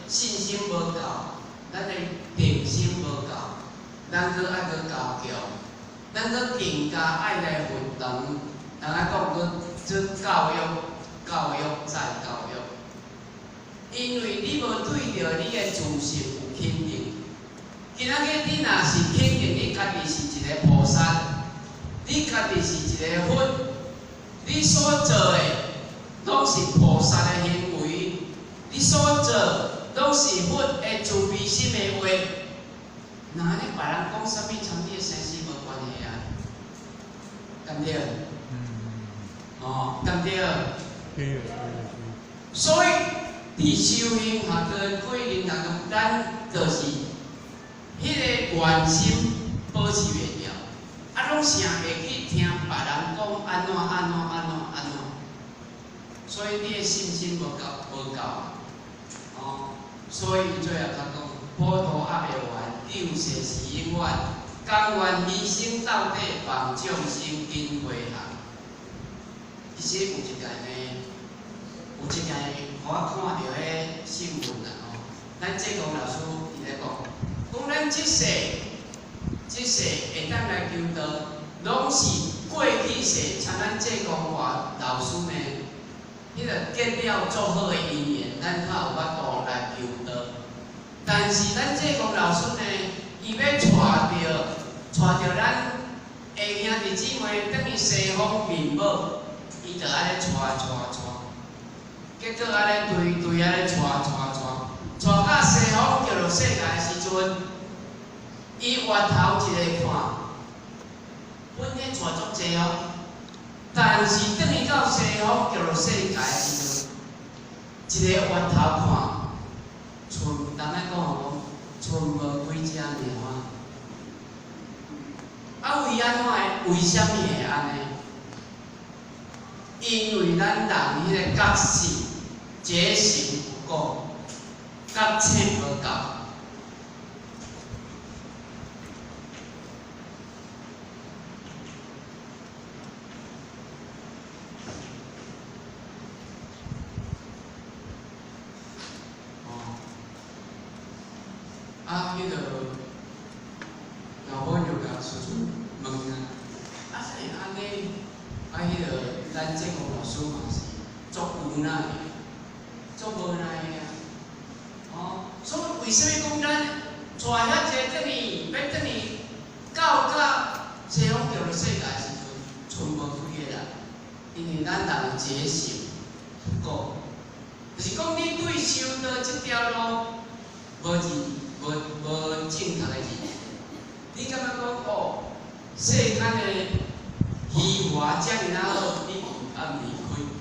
信心無夠，咱的定心無夠，咱閣愛閣加強，咱閣更加愛來佛堂，人愛講閣做教育、教育再教育。因為你無對著你的自性有肯定，今仔日你若是肯定你家己是一个菩薩，你家己是一个佛，你所做的攏是菩薩的行為，你所做攏是佛的慈悲心的話，那按呢別人講啥物，參你的生死無關係啊，對毋對？哦，對毋對？對。所以佇修行學的過程當中，咱就是彼个願心保持袂牢，啊，攏成會去聽別人講按怎按怎按怎按怎，所以你的信心無夠無夠，哦，所以最後較講，普度猶未完，救世是永遠，甘願犧牲到底，望眾生緊回航。其實有一屆呢，有一屆，予我看著彼新聞啦吼，咱濟公老師伊咧講，講咱這世，這世會當來求道，攏是過去世像咱濟公華老師呢，彼个結了足好的因緣，咱才有法度來求道。但是咱濟公老師呢，伊欲帶著帶著咱下兄弟姊妹轉去西方面寶，伊就按呢帶帶帶。結果按呢對對按呢帶帶帶，帶到西方極樂世界的時陣，伊回頭一个看，本咧帶足濟哦，但是轉去到西方極樂世界的時陣，一个回頭看，賰人咧講講，賰無幾隻貓仔。啊，為按怎會？為啥物會按呢？因為咱人彼个覺性、覺醒不夠，覺醒無夠。哦，啊，彼个老母就共師尊問啊，啊，啥會按呢？啊，彼个咱濟公老師嘛是足無奈的，足無奈的啊！哦，所以為啥物講咱帶遐濟轉去，欲轉去到甲西方極樂世界的時陣，賰無幾个人，因為咱人的覺性不夠，就是講你對修道這條路無認無無正確的認識，你感覺講哦，世間的虛華遮爾仔好，你毋甘離開。